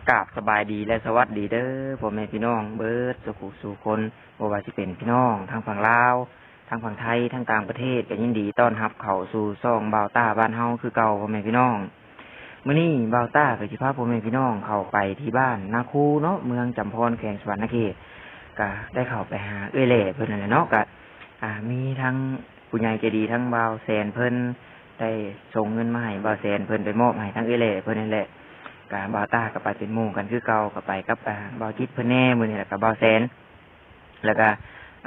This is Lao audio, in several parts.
ກາບສະບາຍດີ ແລະ ສະຫວັດດີເດີ ພໍ່ແມ່ພີ່ນ້ອງເບິດສູ່ຜູ້ສູ່ຄົນ, ບໍ່ວ່າຊິເປັນພີ່ນ້ອງທາງຝັ່ງລາວ, ທາງຝັ່ງໄທ, ທາງຕ່າງປະເທດ ກໍຍິນດີຕ້ອນຮັບເຂົ້າສູ່ຊ່ອງບ່າວຕ້າບ້ານເຮົາຄືເກົ່າ ພໍ່ແມ່ພີ່ນ້ອງ. ມື້ນີ້ບ່າວຕ້າກໍຊິພາພໍ່ແມ່ພີ່ນ້ອງເຂົ້າໄປທີ່ບ້ານນາຄູເນາະ, ເມືອງຈຳພອນ ແຂວງສະຫວັນນະເຂດ, ກໍໄດ້ເຂົ້າໄປຫາເອື້ອຍແຫຼ້ເພິ່ນນັ້ນແຫຼະເນາະ, ກໍ ອ່າ ມີທັງຜູ້ໃຫຍ່ໃຈດີ ທັງບ່າວແສນເພິ່ນໄດ້ສົ່ງເງິນມາໃຫ້ບ່າວແສນເພິ່ນໄປມອບໃຫ້ທາງເອື້ອຍແຫຼ້ເພິ່ນນັ້ນແຫຼະ. ກະບ່າວຕ້າກໍໄປເປັນໝູ່ກັນຄືເກົ່າ, ກໍໄປກັບ ອ່າ ບ່າວຈິດເພິ່ນແດ່ມື້ນີ້ ແລ້ວກໍບ່າວແສນ. ແລ້ວກໍ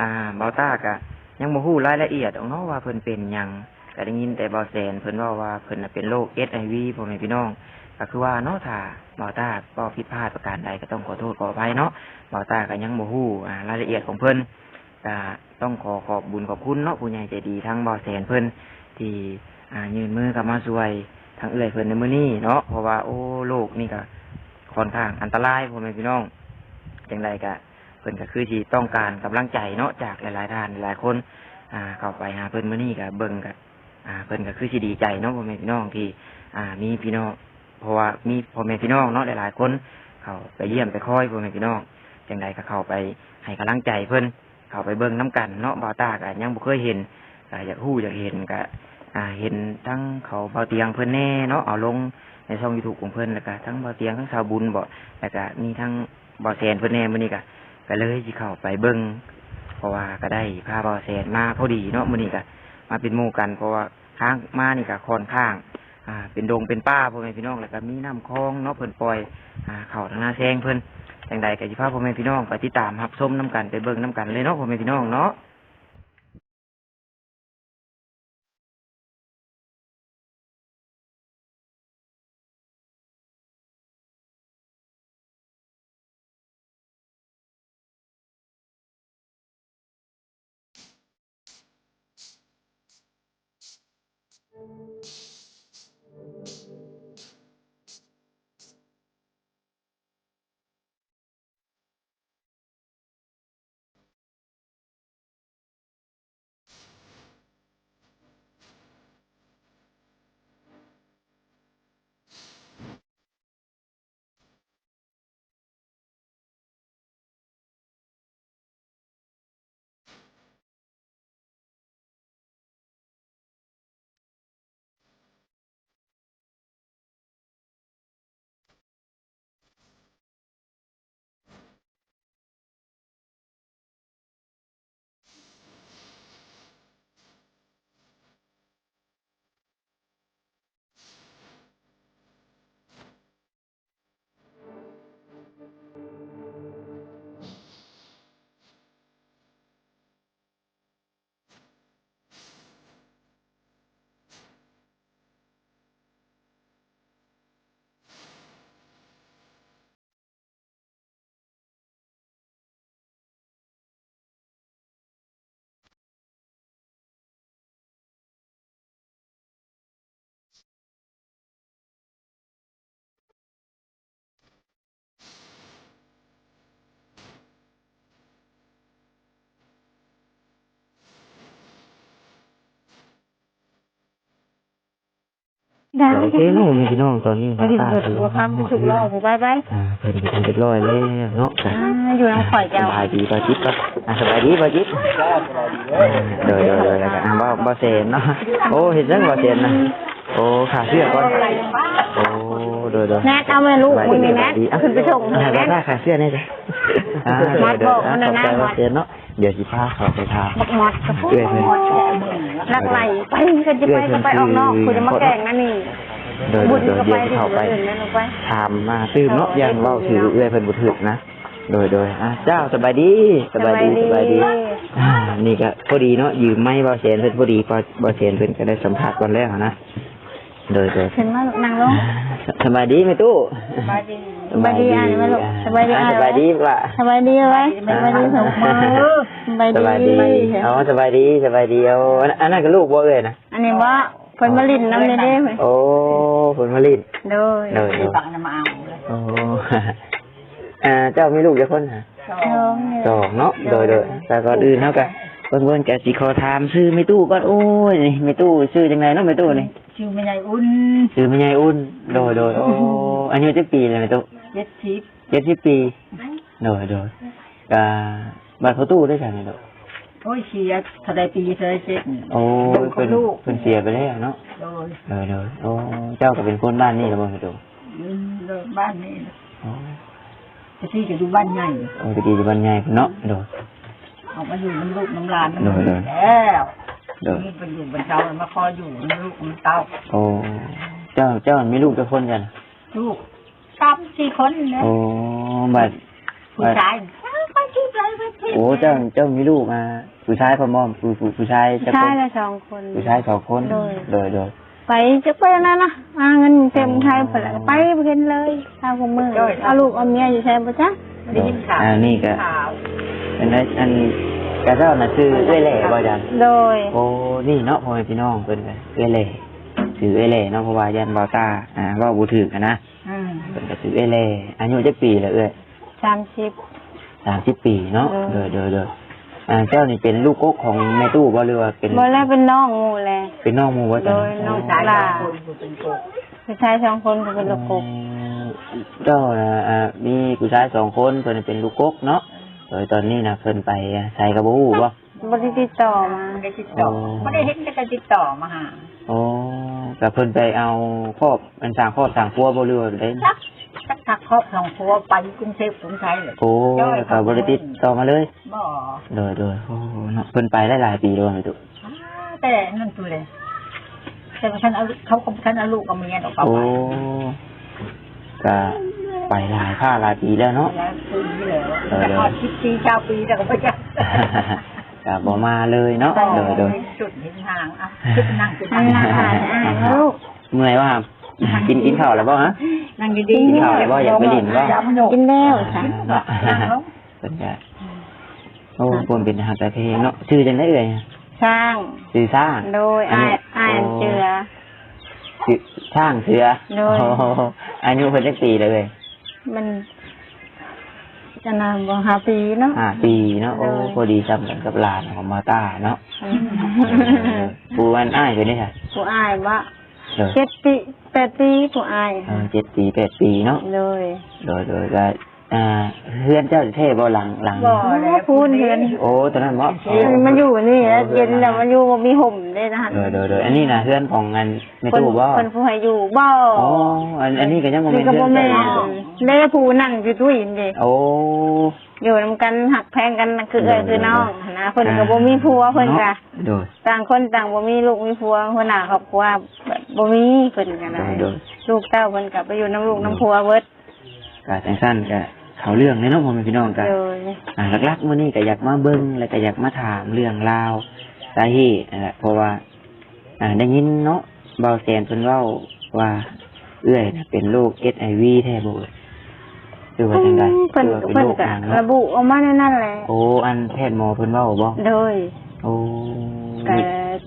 ອ່າ ບ່າວຕ້າກໍຍັງບໍ່ຮູ້ລາຍລະອຽດດອກເນາະວ່າເພິ່ນເປັນຫຍັງ, ກໍໄດ້ຍິນແຕ່ບ່າວແສນເພິ່ນເວົ້າວ່າເພິ່ນນະເປັນໂລກ ເອັດໄອວີ ພໍ່ແມ່ພີ່ນ້ອງ. ກໍຄືວ່າເນາະ ຖ້າບ່າວຕ້າເວົ້າຜິດພາດປະການໃດກໍຕ້ອງຂໍໂທດຂໍອະໄພເນາະ, ບ່າວຕ້າກໍຍັງບໍ່ຮູ້ ອ່າ ລາຍລະອຽດຂອງເພິ່ນ. ກະຕ້ອງຂໍຂອບບຸນຂອບຄຸນເນາະ ຜູ້ໃຫຍ່ໃຈດີທາງບ່າວແສນເພິ່ນ ທີ່ ອ່າ ຍື່ນມືເຂົ້າມາຊ່ວຍທາງເອື້ອຍເພິ່ນໃນມື້ນີ້ເນາະ, ເພາະວ່າ ໂອ້ ໂລກນີ້ກະຄ່ອນຂ້າງອັນຕະລາຍ ພໍ່ແມ່ພີ່ນ້ອງ. ຈັ່ງໃດກະເພິ່ນກະຄືຊິຕ້ອງການກຳລັງໃຈເນາະ ຈາກຫຼາຍໆທ່ານຫຼາຍໆຄົນ, ອ່າ ເຂົ້າໄປຫາເພິ່ນມື້ນີ້ກະເບິ່ງກະ ອ່າ ເພິ່ນກະຄືຊິດີໃຈເນາະ ພໍ່ແມ່ພີ່ນ້ອງ ທີ່ ອ່າ ມີພີ່ນ້ອງ ເພາະວ່າມີພໍ່ແມ່ພີ່ນ້ອງເນາະ ຫຼາຍໆຄົນເຂົ້າໄປຢ້ຽມໄປຄອຍ ພໍ່ແມ່ພີ່ນ້ອງ. ຈັ່ງໃດກະເຂົ້າໄປໃຫ້ກຳລັງໃຈເພິ່ນ ເຂົ້າໄປເບິ່ງນຳກັນເນາະ. ບ່າວຕ້າກໍຍັງບໍ່ເຄີຍເຫັນ ກໍຢາກຮູ້ຢາກເຫັນ ກໍ ອ່າ ເຫັນທັງເຂົາບ່າວຕຽງເພິ່ນແດ່ເນາະ ເອົາລົງໃນຊ່ອງຢູທູບຂອງເພິ່ນ, ແລ້ວກໍທັງບ່າວຕຽງ ທັງສາວບຸນບໍ ແລ້ວກໍມີທັງບ່າວແສນເພິ່ນແດ່. ມື້ນີ້ກໍ ກໍເລີຍຊິເຂົ້າໄປເບິ່ງ ເພາະວ່າກໍໄດ້ພາບ່າວແສນມາພໍດີເນາະ, ມື້ນີ້ກໍມາເປັນໝູ່ກັນ ເພາະວ່າທາງມານີ້ກໍຄ່ອນຂ້າງ ອ່າ ເປັນດົງເປັນປ່າ ພໍ່ແມ່ພີ່ນ້ອງ, ແລ້ວກໍມີນ້ຳຄອງເນາະ ເພິ່ນປ່ອຍ ອ່າ ເຂົ້າທາງນາແຊງເພິ່ນ. ຈັ່ງໃດກໍຊິພາພໍ່ແມ່ພີ່ນ້ອງໄປຕິດຕາມຮັບຊົມນຳກັນ ໄປເບິ່ງນຳກັນເລີຍເນາະ ພໍ່ແມ່ພີ່ນ້ອງເນາະ. ໄດ້ ໂອເຄເນາະ ພີ່ນ້ອງ ຕອນນີ້ ໄປດິນເພິ່ນ ຫົວຄ່ຳ ໄປສຸກລໍ ໄປໄປ ອ່າ ເພິ່ນເປັນທີ່ຮຽບຮ້ອຍແລ້ວເນາະ. ອ່າ ຢູ່ນຳຂ້ອຍເຈົ້າ ສະບາຍດີບ່າວຈິດ ອ່າ ສະບາຍດີບ່າວຈິດ ໂດຍ ໂດຍ ໂດຍ ແລ້ວກໍ ອ່າ ບ່າວ ບ່າວແສນເນາະ. ໂອ້ ເຮັດຫຍັງບ່າວແສນນະ? ໂອ້ ຂ້າເສື້ອກ່ອນ ໂອ້ ໂດຍ ໂດຍ ແນດ ເອົາແມ່ລູກ ສະບາຍດີ ມື້ນີ້ແນດ ສະບາຍດີ ຂຶ້ນໄປສົ່ງ ອ່າ ແນດ ຂ້າເສື້ອແດ່ ອ່າ ມັດ ໂດຍ ໂດຍ ບອກມັນນະ ຂອບໃຈບ່າວແສນເນາະ. ດຽວຊິພາເຂົ້າໄປຖາມ ບັກມອດກະພຸ້ນ ເອື້ອຍເພິ່ນ ລັກໄຫຼໄປ ຄັນຈະໄປກໍໄປອອກນອກ ຜູ້ຈະມາແກ່ງອັນນີ້ ໂດຍ ໂດຍ ດຽວຊິເຂົ້າໄປຖາມມາຕື່ມເນາະ ຢ້ານເວົ້າຊື່ເອື້ອຍເພິ່ນບໍ່ຖືກນະ. ໂດຍ ໂດຍ ອ່າ ເຈົ້າ ສະບາຍດີ ສະບາຍດີ ສະບາຍດີ ສະບາຍດີ ອ່າ ນີ້ກະພໍດີເນາະ ຢືມໄມບ່າວແສນເພິ່ນພໍດີ ເພາະບ່າວແສນເພິ່ນກະໄດ້ສຳພາດກ່ອນແລ້ວຫັ້ນນະ. ໂດຍ ໂດຍ ຂຶ້ນມາລູກ ນັ່ງລົງ ອ່າ ສະ ສະບາຍດີແມ່ຕູ້ ສະບາຍດີ ສະບາຍດີ ສະບາຍດີ ອ່າ ສະບາຍດີອ້າຍ ອ່າ ສະບາຍດີ ສະບາຍດີ ສະບາຍດີ ເອົ້າ ສະບາຍດີ ສະບາຍດີ ເອົ້າ ອັນ ອັນນັ້ນກໍລູກບໍ່ເອື້ອຍນະ? ອັນນີ້ບໍ່ ເພິ່ນມາຫຼິ້ນນຳນີ້ເດ້ ໂອ້ ເພິ່ນມາຫຼິ້ນ ໂດຍ ໂດຍ ໂດຍ ໂອ້ ອ່າ ເຈົ້າມີລູກຈັກຄົນຫະ? ສອງ ສອງເນາະ ໂດຍ ໂດຍ ແຕ່ກ່ອນອື່ນເຮົາກະ ເບິ່ງ ເບິ່ງ ກະຊິຂໍຖາມຊື່ແມ່ຕູ້ກ່ອນ ໂອ້ຍ ແມ່ຕູ້ຊື່ຈັ່ງໃດເນາະ ແມ່ຕູ້ນີ້? ຊື່ແມ່ໃຫຍ່ອຸ່ນ ຊື່ແມ່ໃຫຍ່ອຸ່ນ ໂດຍ ໂດຍ ໂອ້ ອາຍຸຈັກປີແລ້ວແມ່ຕູ້? ເຈັດສິບ ເຈັດສິບປີ. ໂດຍ ໂດຍ ກະບາດພໍ່ຕູ້ໄດ້ຊັ້ນນີ້ດອກ. ໂອ້ຍ ເສຍເທົ່າໃດປີ ເທົ່າໃດເຈັດນີ້. ໂອ້ ເພິ່ນ ເພິ່ນເສຍໄປແລ້ວເນາະ. ໂດຍ ໂດຍ ໂດຍ. ໂອ້ ເຈົ້າກໍເປັນຄົນບ້ານນີ້ລະບໍ່ ພໍ່ຕູ້? ອືມ ໂດຍ ບ້ານນີ້. ໂອ້ ແຕ່ກີ້ກໍຢູ່ບ້ານໃຫຍ່. ໂອ້ ແຕ່ກີ້ຢູ່ບ້ານໃຫຍ່ພຸ້ນເນາະ. ໂດຍ ອອກມາຢູ່ນຳລູກນຳຫຼານ. ໂດຍ ໂດຍ ແລ້ວ. ໂດຍ ນີ້ໄປຢູ່ບານເກົ່າ ມາຂໍຢູ່ນຳລູກນຳເຕົ້າ. ໂອ້ ເຈົ້າ ເຈົ້າມີລູກຈັກຄົນ? ລູກ ສາມສີ່ຄົນແຫຼະ. ໂອ້ ບັດ ຜູ້ຊາຍ ໂອ້ ເຈົ້າ ເຈົ້າມີລູກ ອ່າ ຜູ້ຊາຍພ້ອມບໍ່? ຜູ້ ຜູ້ ຜູ້ຊາຍຈັກຄົນ? ຜູ້ຊາຍລະສອງຄົນ. ຜູ້ຊາຍສອງຄົນ. ໂດຍ ໂດຍ ໂດຍ. ໄປຈັກໄປນັ້ນນະ ຫາເງິນເຕັມໄທໄປລະ ໄປບໍ່ເຫັນເລີຍ. ຊາວກວ່າມື້ ເອົາລູກເອົາເມຍຢູ່ໃສບໍ່ຈັກ. ໄດ້ຍິນຂ່າວ ອັນນີ້ກະ ອັນ ອັນ ກະເຈົ້ານະຊື່ເອື້ອຍແຫຼບໍ່ຈັກ? ໂດຍ ໂອ້ ນີ້ເນາະ ພໍ່ແມ່ພີ່ນ້ອງ ເພິ່ນກະເອື້ອຍແຫຼ ຊື່ເອື້ອຍແຫຼເນາະ ເພາະວ່າຢ້ານບ່າວຕ້າ ອ່າ ເວົ້າບໍ່ຖືກຫັ້ນນະ. ອືມ ເພິ່ນກໍຊື່ເອື້ອຍແຫຼ. ອາຍຸຈັກປີລະເອື້ອຍ? ສາມສິບ ສາມສິບປີເນາະ. ໂດຍ ໂດຍ ໂດຍ ໂດຍ. ອ່າ ເຈົ້ານີ້ເປັນລູກກົກຂອງແມ່ຕູ້ບໍ່ ຫຼືວ່າເປັນ? ບໍ່ແລະ ເປັນນ້ອງໝູ່ແຫຼ. ເປັນນ້ອງໝູ່ບໍ່? ໂດຍ ນ້ອງຫຼ້າ ຜູ້ຊາຍສອງຄົນ ຜູ້ເປັນລູກກົກ. ເຈົ້ານະ ອ່າ ມີຜູ້ຊາຍສອງຄົນ ເພິ່ນເປັນລູກກົກເນາະ. ໂດຍ ຕອນນີ້ນະ ເພິ່ນໄປໃສກໍບໍ່ຮູ້ບໍ່? ບໍ່ໄດ້ຕິດຕໍ່ມາ. ບໍ່ໄດ້ຕິດຕໍ່ ອໍ ບໍ່ໄດ້ເຫັນ ແຕ່ກໍຕິດຕໍ່ມາຫາ. ອໍ ກໍເພິ່ນໄປເອົາຄອບ ອັນສ້າງຄອບສ້າງຄົວບໍ່ ຫຼືວ່າໃດ? ຈັກ ຈັກສັກຄອບສັກຄົວ ໄປກຸງເທບກຸງໄທເລີຍ. ໂອ້ ກໍບໍ່ໄດ້ຕິດຕໍ່ມາເລີຍ. ບໍ່. ໂດຍ ໂດຍ. ໂອ້ ເນາະ ເພິ່ນໄປໄດ້ຫຼາຍປີແລ້ວບໍ່ ແມ່ຕູ້? ອ່າ ແຕ່ນັ້ນພຸ້ນແຫຼະ. ແຕ່ວ່າຄັນເອົາ ເຂົາກໍບໍ່ທັນເອົາລູກເອົາເມຍດອກ. ໂອ້ ກໍໄປຫຼາຍພາກຫຼາຍປີແລ້ວເນາະ. ຫຼາຍປີແລ້ວ. ເອີ ແຕ່ຮອດສິບປີ ຊາວປີແລ້ວກໍບໍ່ຈັກ ກໍບໍ່ມາເລີຍເນາະ. ເອີ ໂດຍ ໂດຍ. ສຸດເຫັນຫາງ ອ່ະ ຂຶ້ນນັ່ງຂຶ້ນນັ່ງ. ເມື່ອຍວ່າ ກິນ ກິນເຂົ້າແລ້ວບໍ່? ຫະ ນັ່ງດີໆ. ກິນເຂົ້າແລ້ວບໍ່? ຢາກໄປຫຼິ້ນບໍ່? ກິນແລ້ວ. ອ່າ ເນາະ ເພິ່ນກໍ ໂອ້ ຄວາມເປັນຮັກແຕ່ເພງເນາະ. ຊື່ຈັ່ງໃດເອື້ອຍ? ຊ້າງ. ຊື່ຊ້າງ. ໂດຍ. ອາຍຸ ອ້າຍ ອ້າຍ ໂອ້ ເສືອ. ຊື່ຊ້າງເສືອ. ໂດຍ. ໂອ້ ອາຍຸເພິ່ນຈັກປີແລ້ວເອື້ອຍ? ມັນ ຈະນານບໍ່ ຫ້າປີເນາະ. ຫ້າປີເນາະ. ໂອ້ ໂດຍ. ພໍດີສ່ຳກັນກັບຫຼານຂອງບ່າວຕ້າເນາະ. ອືມ. ເອີ ຜູ້ອັນອ້າຍເພິ່ນເດ? ຜູ້ອ້າຍບໍ່? ໂດຍ. ເຈັດປີ ແປດປີ ຜູ້ອ້າຍ. ເອີ ເຈັດປີ ແປດປີເນາະ. ໂດຍ ໂດຍ ໂດຍ. ກໍ ອ່າ ເຮືອນເຈົ້າແທ້ບໍ່ ຫຼັງ ຫຼັງ? ບໍ່ແຫຼະ ພຸ້ນເຮືອນ. ໂອ້ ຕົວນັ້ນບໍ່? ເອີ ມາຢູ່ນີ້ແລ້ວ ເຢັນແລ້ວ ມາຢູ່ບໍ່ມີຮົ່ມເດ້ນະ. ໂດຍ ໂດຍ ໂດຍ. ອັນນີ້ນະ ເຮືອນຂອງອັນແມ່ຕູ້ບໍ່? ເພິ່ນ ເພິ່ນຜູ້ໃຫ້ຢູ່ບໍ່? ອໍ ອັນ ອັນນີ້ກໍຍັງບໍ່ແມ່ນເຮືອນເຈົ້າ. ແລະ ຜູ້ນັ່ງຢູ່ຕູ້ອີ່ນີ້ເດ້. ໂອ້ ຢູ່ນຳກັນ ຮັກແພງກັນ ຄືເອື້ອຍຄືນ້ອງຫັ້ນນະ. ເພິ່ນກໍບໍ່ມີຜົວ ເພິ່ນກໍ ຕ່າງຄົນຕ່າງບໍ່ມີລູກມີຜົວ ຫົວໜ້າຄອບຄົວແບບບໍ່ມີ ເພິ່ນກໍໄດ້. ໂດຍ ໂດຍ. ລູກເຕົ້າເພິ່ນກໍໄປຢູ່ນຳລູກນຳຜົວເບິດ. ກໍຈັ່ງຊັ້ນກໍເຂົ້າເລື່ອງເລີຍເນາະ ພໍ່ແມ່ພີ່ນ້ອງ. ກໍ ໂດຍ ອ່າ ຫຼັກໆ ມື້ນີ້ກໍຢາກມາເບິ່ງ ແລະ ກໍຢາກມາຖາມເລື່ອງລາວ ສາເຫດນັ້ນແຫຼະ ເພາະວ່າ ອ່າ ໄດ້ຍິນເນາະ ບ່າວແສນເພິ່ນເວົ້າວ່າ ເອື້ອຍນະເປັນໂລກ ເອັດໄອວີ ແທ້ບໍ່ເອີຍ ຫຼືວ່າຈັ່ງໃດ? ອືມ ເພິ່ນ ເພິ່ນກໍລະບຸອອກມາແນວນັ້ນແຫຼະ. ໂອ້ ອັນແພດໝໍເພິ່ນເວົ້າບໍ່? ໂດຍ. ໂອ້ ກໍ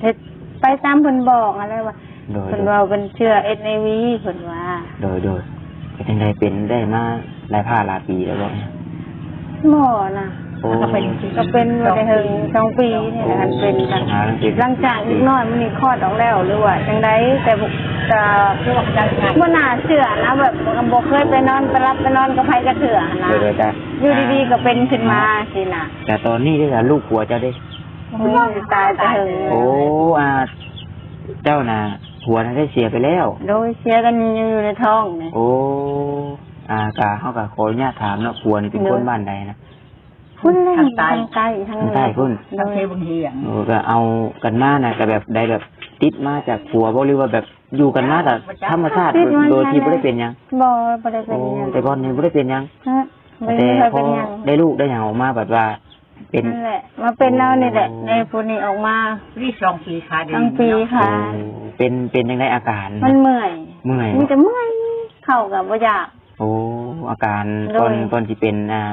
ເຮັດໄປຕາມເພິ່ນບອກຫັ້ນແຫຼະວ່າ. ໂດຍ ເພິ່ນເວົ້າເພິ່ນເຊື້ອ ເອັດໄອວີ ເພິ່ນວ່າ. ໂດຍ ໂດຍ. ເປັນຈັ່ງໃດ ເປັນໄດ້ມາຫຼາຍພາກຫຼາຍປີແລ້ວບໍ່? ບໍ່ນະ. ໂອ້ ກໍເປັນ ກໍເປັນບໍ່ໄດ້ເຖິງສອງປີນີ້ແຫຼະ ອັນເປັນກັນ. ຫຼັງຈາກເດັກນ້ອຍມັນນີ້ຄອດອອກແລ້ວ ຫຼືວ່າຈັ່ງໃດ? ແຕ່ກໍບໍ່ໜ້າເຊື່ອນະ ແບບບໍ່ເຄີຍໄປນອນ ໄປຫຼັບໄປນອນກັບໃຜຈັກເທື່ອນະ. ໂດຍ ໂດຍ. ຢູ່ດີໆກໍເປັນຂຶ້ນມາຊີ້ນະ. ແຕ່ຕອນນີ້ເດ ລູກຜົວເຈົ້າເດ? ໂອ້ຍ ຕາຍແຕ່ເຫິງ. ໂອ້ ອ່າ ເຈົ້ານະ ຜົວນະໄດ້ເສຍໄປແລ້ວ? ໂດຍ ເສຍກັນນີ້ ຍັງຢູ່ໃນທ້ອງນີ້. ໂອ້ ອ່າ ກະ ເຮົາກະຂໍອະນຸຍາດຖາມເນາະ ຜົວນີ້ເປັນຄົນບ້ານໃດນະ? ພຸ້ນແຫຼະ ທາງໃຕ້ ທາງໃຕ້ພຸ້ນ ທາງເຂດວັງຫຽງ. ໂອ້ ກະເອົາກັນມານະ ກະແບບໃດ ແບບຕິດມາຈາກຜົວບໍ່ ຫຼືວ່າແບບຢູ່ກັນມາແບບທຳມະຊາດ ໂດຍທີ່ບໍ່ໄດ້ເປັນຫຍັງ? ບໍ່ ບໍ່ໄດ້ເປັນຫຍັງ. ໂອ້ ແຕ່ກ່ອນນີ້ບໍ່ໄດ້ເປັນຫຍັງ? ແຕ່ພໍໄດ້ລູກໄດ້ຫຍັງອອກມາ ແບບວ່າ ເປັນ ນັ້ນແຫຼະ ມາເປັນແນວນີ້ແຫຼະ. ໂອ້ ໃນຜູ້ນີ້ອອກມາໄດ້ສອງປີຄ່າ ສອງປີຄ່າ. ໂອ້ ເປັນ ເປັນຈັ່ງໃດອາການ? ມັນເມື່ອຍ ເມື່ອຍ ມີແຕ່ເມື່ອຍ ເຂົ້າກໍບໍ່ຢາກ. ໂອ້ ອາການ ໂດຍ ກ່ອນ ກ່ອນຊິເປັນ ອ່າ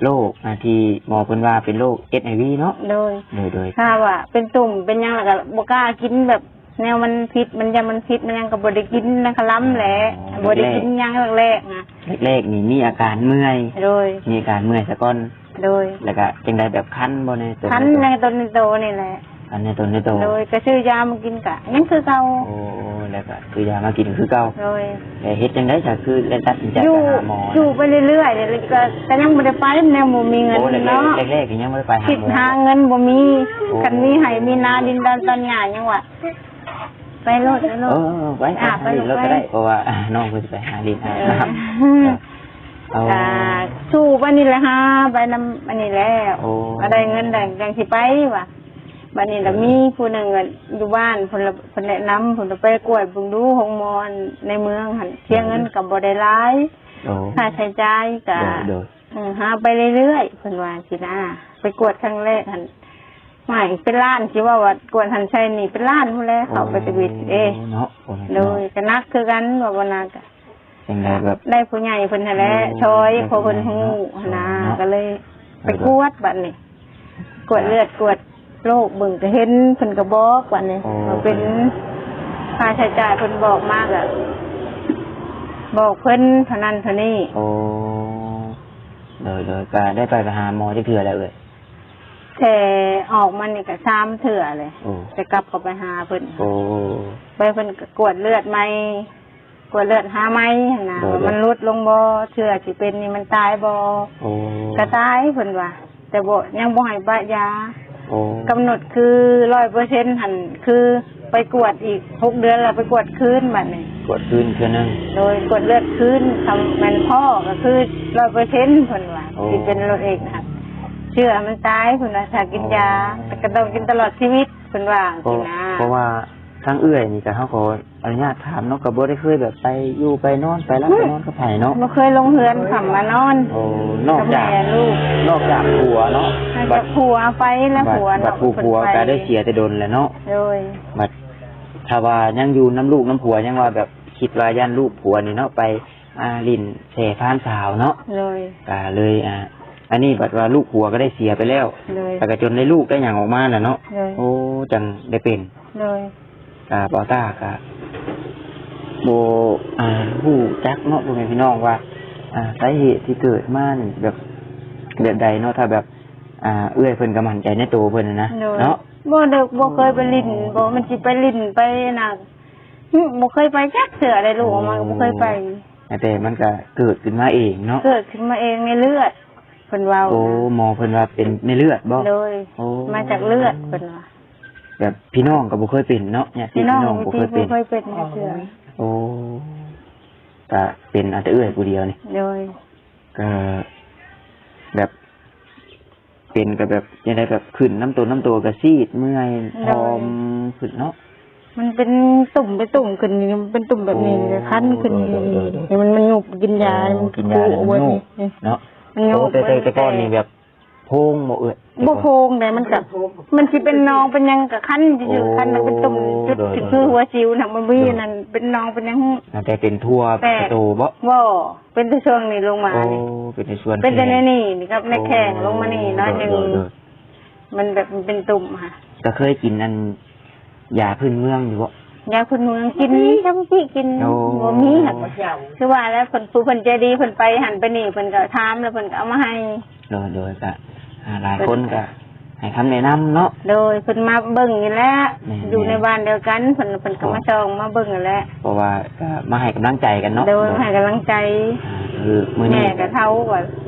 ໂລກ ອ່າ ທີ່ໝໍເພິ່ນວ່າເປັນໂລກ ເອັດໄອວີ ເນາະ? ໂດຍ ໂດຍ ໂດຍ. ຖ້າວ່າເປັນຕຸ່ມເປັນຫຍັງ ແລ້ວກໍບໍ່ກ້າກິນແບບ ແນວມັນຜິດ ມັນ ຢ້ານມັນຜິດ ມັນຫຍັງກໍບໍ່ໄດ້ກິນນະ ຄະລຳແຫຼະ. ອໍ ບໍ່ໄດ້ກິນຫຍັງແລກໆນະ. ແລກໆນີ້ມີອາການເມື່ອຍ. ໂດຍ ມີອາການເມື່ອຍສາກ່ອນ. ໂດຍ ແລ້ວກໍຈັ່ງໃດ ແບບຄັນບໍ່ແນ່? ຄັນໃນຕົນໃນໂຕນີ້ແຫຼະ. ອັນໃນຕົນໃນໂຕ ໂດຍ ກໍຊື້ຢາມາກິນກະຍັງຄືເກົ່າ. ໂອ້ ແລ້ວກໍຊື້ຢາມາກິນຄືເກົ່າ. ໂດຍ ແລ້ວເຮັດຈັ່ງໃດສະ ຄືໄດ້ຕັດສິນໃຈ ຢູ່ ໄປຫາໝໍ? ຢູ່ໄປເລື້ອຍໆ ແລ້ວກໍ ກໍຍັງບໍ່ໄດ້ໄປ ແນວບໍ່ມີເງິນເນາະ. ໂອ້ ແລກໆ ແລກໆ ຍັງບໍ່ໄດ້ໄປຫາໝໍ ຄິດຫາເງິນບໍ່ມີ. ໂອ້ ຄັນມີໄຮ່ມີນາ ດິນດອນຕອນຫຍ້າ ຍັງວ່າ ໄປໂລດ ໄປໂລດ. ເອີ ໄປ ອ່າ ໄປ ໄປໂລດ ໄປໂລດກໍໄດ້ ເພາະວ່ານ້ອງເພິ່ນຊິໄປຫາດິນຫານ້ຳ. ເອີ ເອົາ ອ່າ ສູ້ໄປນີ້ແຫຼະ ຫາໄປນຳອັນນີ້ແຫຼະ. ໂອ້ ກໍໄດ້ເງິນໄດ້ຈັ່ງຊິໄປວ່າ. ບັດນີ້ລະມີຜູ້ໜຶ່ງຢູ່ບ້ານ ເພິ່ນລະ ເພິ່ນແນະນຳ ເພິ່ນລະໄປກວດເບິ່ງດູໂຮງໝໍໃນເມືອງຫັ້ນ ເສຍເງິນກໍບໍ່ໄດ້ຫຼາຍ. ໂອ້ ຄ່າໃຊ້ຈ່າຍກໍ ໂດຍ ໂດຍ ອືມ ຫາໄປເລື້ອຍໆ ເພິ່ນວ່າຊີ້ນະ. ໄປກວດຄັ້ງແລກຫັ້ນ ໝາຍເປັນລ້ານ ຊິເວົ້າວ່າກວດຫັ້ນໃຊ້ນີ້ເປັນລ້ານພຸ້ນແຫຼະ ເຂົ້າໄປແຕ່ເວດເດ້. ໂອ້ ເນາະ ໂດຍ ກໍໜັກຄືກັນ ວ່າບໍ່ໜັກ ຈັ່ງໃດແບບ ໄດ້ຜູ້ໃຫຍ່ເພິ່ນຫັ້ນແຫຼະ ໂອ້ ຊ່ອຍ ເພາະເພິ່ນຮູ້ຫັ້ນນະ ເນາະ ກໍເລີຍໄປກວດ. ບັດນີ້ກວດເລືອດກວດໂລກເບິ່ງກໍເຫັນ ເພິ່ນກໍບອກ. ບັດນີ້ ໂອ້ ວ່າເປັນຄ່າໃຊ້ຈ່າຍ ເພິ່ນບອກມາກໍບອກເພິ່ນເທົ່ານັ້ນເທົ່ານີ້. ໂອ້ ໂດຍ ໂດຍ ກໍໄດ້ໄປ ໄປຫາໝໍຈັກເທື່ອແລ້ວເອີຍ? ແຕ່ອອກມານີ້ກໍສາມເທື່ອແຫຼະ. ໂອ້ ແຕ່ກັບເຂົ້າໄປຫາເພິ່ນ. ໂອ້ ໄປເພິ່ນກໍກວດເລືອດໃໝ່ ກວດເລືອດຫາໃໝ່ຫັ້ນນະ ໂດຍ ວ່າມັນຫຼຸດລົງບໍ່ ເຊື້ອທີ່ເປັນນີ້ມັນຕາຍບໍ່. ໂອ້ ກໍຕາຍເພິ່ນວ່າ ແຕ່ບໍ່ ຍັງບໍ່ໃຫ້ປະຢາ. ໂອ້ ກຳນົດຄືຮ້ອຍເປີເຊັນຫັ້ນ ຄືໄປກວດອີກຫົກເດືອນ ແລ້ວໄປກວດຄືນ. ບັດນີ້ກວດຄືນເທື່ອໜຶ່ງ ໂດຍ ກວດເລືອດຄືນ ຄັນແມ່ນພໍກໍຄືຮ້ອຍເປີເຊັນເພິ່ນວ່າ. ໂອ້ ທີ່ເປັນໂລກເອດສ໌ຫັ້ນ ເຊື້ອມັນຕາຍເພິ່ນວ່າ ຖ້າກິນຢາ ໂອ້ ກໍຕ້ອງກິນຕະຫຼອດຊີວິດເພິ່ນວ່າ. ເພາະ ຊີ້ນະ ເພາະວ່າ ທາງເອື້ອຍນີ້ກໍ ເຮົາຂໍອະນຸຍາດຖາມເນາະ ກໍບໍ່ໄດ້ເຄີຍແບບໄປຢູ່ໄປນອນ ໄປຫຼັບໄປນອນກັບໃຜເນາະ? ບໍ່ເຄີຍລົງເຮືອນຂ້າມມານອນ. ໂອ້ ນອກຈາກ ກັບແມ່ລູກ ນອກຈາກຜົວເນາະ. ນອກຈາກຜົວໄປແລ້ວ ຜົວ ບັດຜູ້ຜົວກໍໄດ້ເສຍແຕ່ດົນແລ້ວເນາະ. ໂດຍ ບັດຖ້າວ່າຍັງຢູ່ນຳລູກນຳຜົວ ຍັງວ່າແບບຄິດວ່າຢ້ານລູກຜົວນີ້ເນາະ ໄປ ອ່າ ຫຼິ້ນແຊ່ຜ່ານສາວເນາະ. ໂດຍ ກໍເລີຍ ອ່າ ອັນນີ້ບັດວ່າລູກຜົວກໍໄດ້ເສຍໄປແລ້ວ. ໂດຍ ແລ້ວກໍຈົນໄດ້ລູກໄດ້ຫຍັງອອກມາແຫຼະເນາະ. ໂດຍ ໂອ້ ຈັ່ງໄດ້ເປັນ. ໂດຍ ກໍບ່າວຕ້າກໍບໍ່ ອ່າ ຮູ້ຈັກເນາະ ພໍ່ແມ່ພີ່ນ້ອງວ່າ ອ່າ ສາເຫດທີ່ເກີດມານີ້ແບບ ແບບໃດເນາະ. ຖ້າແບບ ອ່າ ເອື້ອຍເພິ່ນກໍໝັ້ນໃຈໃນໂຕເພິ່ນນະ. ໂດຍ ເນາະ ບໍ່ໄດ້ ບໍ່ເຄີຍໄປຫຼິ້ນ ບໍ່ ມັນຊິໄປຫຼິ້ນໄປນະ ຫຶ ບໍ່ເຄີຍໄປຈັກເທື່ອເລີຍ ລູກອອກມາກໍບໍ່ເຄີຍໄປ. ໂອ້ ແຕ່ມັນກໍເກີດຂຶ້ນມາເອງເນາະ. ເກີດຂຶ້ນມາເອງໃນເລືອດ ເພິ່ນເວົ້າ. ໂອ້ ນະ ໝໍເພິ່ນວ່າເປັນໃນເລືອດບໍ່? ໂດຍ ໂອ້ ມາຈາກເລືອດເພິ່ນວ່າ. ແບບພີ່ນ້ອງກໍບໍ່ເຄີຍເປັນເນາະ? ຍາດຕິພີ່ນ້ອງບໍ່ເຄີຍເປັນ ບໍ່ເຄີຍເປັນຈັກເທື່ອ. ໂອ້ ກໍເປັນເອົາແຕ່ເອື້ອຍຜູ້ດຽວນີ້. ໂດຍ ກໍແບບ ເປັນກໍແບບຈັ່ງໃດ ແບບຂຶ້ນນ້ຳຕົວ ນ້ຳຕົວກໍຊີດເມື່ອຍ ໂດຍ ຜອມຂຶ້ນເນາະ. ມັນເປັນຕຸ່ມ ເປັນຕຸ່ມຂຶ້ນນີ້ ເປັນຕຸ່ມແບບນີ້. ໂອ້ ຄັນຂຶ້ນນີ້. ໂດຍ ໂດຍ ໂດຍ ນີ້ມັນ ມັນຫຍຸບກິນຢາ. ໂອ້ ມັນ ກິນຢາ ມັນຫຍຸບເນາະ. ມັນຫຍຸບ. ໂອ້ ແຕ່ ແຕ່ ແຕ່ກ່ອນນີ້ແບບໂພງບໍ່ເອື້ອຍ? ບໍ່ໂພງເດ້ ມັນກໍ ມັນຊິເປັນໜອງເປັນຫຍັງກໍຄັນຢູ່. ໂອ້ ຄັນເປັນຕຸ່ມຈຸດ ໂດຍ ທີ່ ໂດຍ ຄືຫົວສິວນະ ມັນມີ ໂດຍ ອັນນັ້ນເປັນໜອງເປັນຫຍັງ. ແຕ່ເປັນທົ່ວ ແຕ່ ໂຕບໍ່? ບໍ່ ເປັນແຕ່ຊ່ວງນີ້ລົງມາ. ໂອ້ ນີ້ ເປັນແຕ່ຊ່ວງ ເປັນແຕ່ໃນນີ້ ນີ້ກັບໃນແຂ້ງ ໂອ້ ລົງມານີ້ໜ້ອຍໜຶ່ງ. ໂດຍ ໂດຍ ໂດຍ ມັນແບບ ມັນເປັນຕຸ່ມຫະ. ກໍເຄີຍກິນອັນຢາພື້ນເມືອງຢູ່ບໍ່? ຢາພື້ນເມືອງກິນ ຈຳຊິກິນ. ໂອ້ ບໍ່ມີຫະ. ຄືວ່າແລ້ວ ເພິ່ນ ຜູ້ເພິ່ນໃຈດີ ເພິ່ນໄປຫັ້ນໄປນີ້ ເພິ່ນກໍຖາມ ແລ້ວເພິ່ນກໍເອົາມາໃຫ້. ໂດຍ ໂດຍ ກໍ ອ່າ ຫຼາຍຄົນກໍໃຫ້ຄຳແນະນຳເນາະ. ໂດຍ ເພິ່ນມາເບິ່ງນີ້ແຫຼະ. ແມ່ນໆ ຢູ່ໃນບ້ານດຽວກັນ ເພິ່ນ ເພິ່ນກໍມາສ່ອງມາເບິ່ງຫັ້ນແຫຼະ. ເພາະວ່າກໍມາໃຫ້ກຳລັງໃຈກັນເນາະ. ໂດຍ ໃຫ້ກຳລັງໃຈ. ອ່າ ຄືມື້ນີ້ ແມ່ກໍເຖົ້າວ່າ.